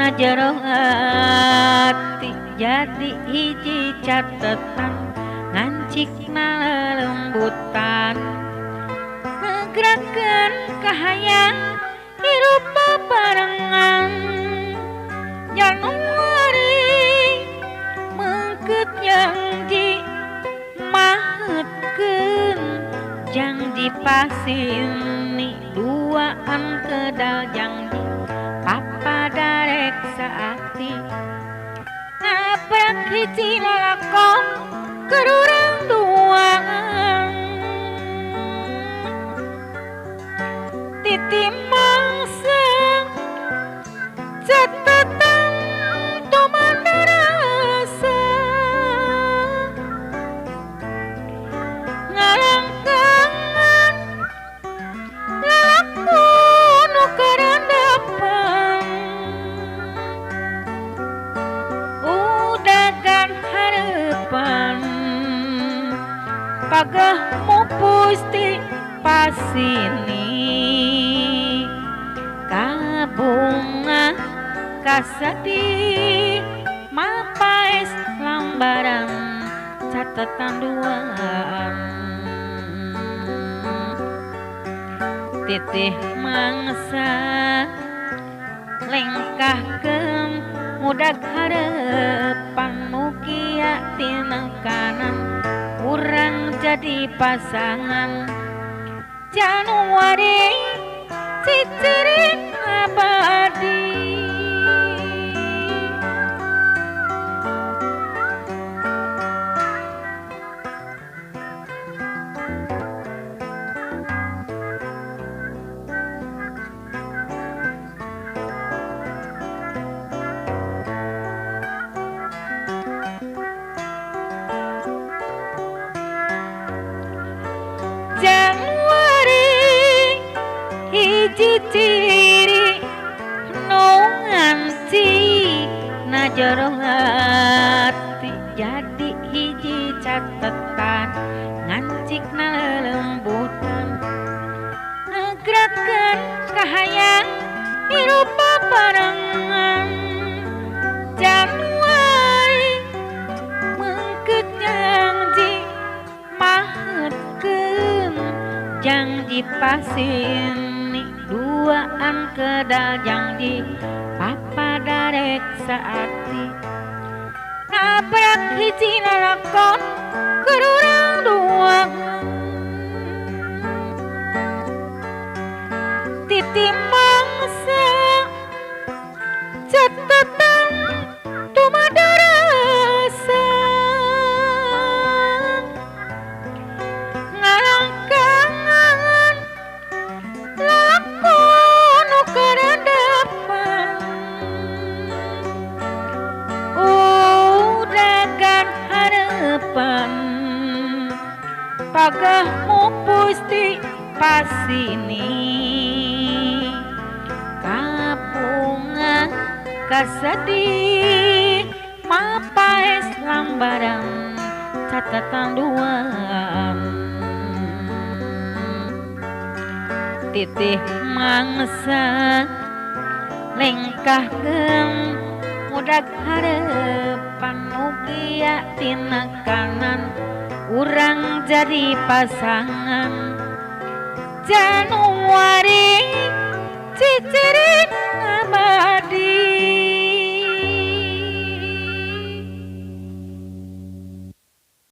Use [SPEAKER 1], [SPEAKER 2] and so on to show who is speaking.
[SPEAKER 1] na jero hati jadi hiji catetan ngancikna lelembutan ngegerakeun kahayang hirup babarengan Januari mengket janji mahetkeun janji pasini duaan kedal janji papa darek saati nabrak hiji lalakon keur urang duaan titi mangsa catatan tumanda rasa ngarangkangan lalaku nu karandapan udagan harepan pageh mupus ti pasini kabunga kasedih mapaes lambaran catatan duaan titih mangsa lengkahkeun mudag harepan mugia tinekanan urang jadi pasangan Januari cicirin abadi. Januari hiji ciri nu nganci na jero hati jadi hiji catetan ngancikna lelembutan ngegerakeun kahayang hirup babarengan Januari mengket janji mahetkeun janji pasini duaan kedal janji papa darek saati nabrak hiji lalakon keur urang duaan titi mangsa catatan tumada rasa ngarangkangan lalaku nu karandapan udagan harepan pageh mupus ti pasini kabunga kasedih mapaes lambaran catatan duaan titih mangsa lengkahkeun mudag harepan mugia tinekanan urang jadi pasangan Januari cicir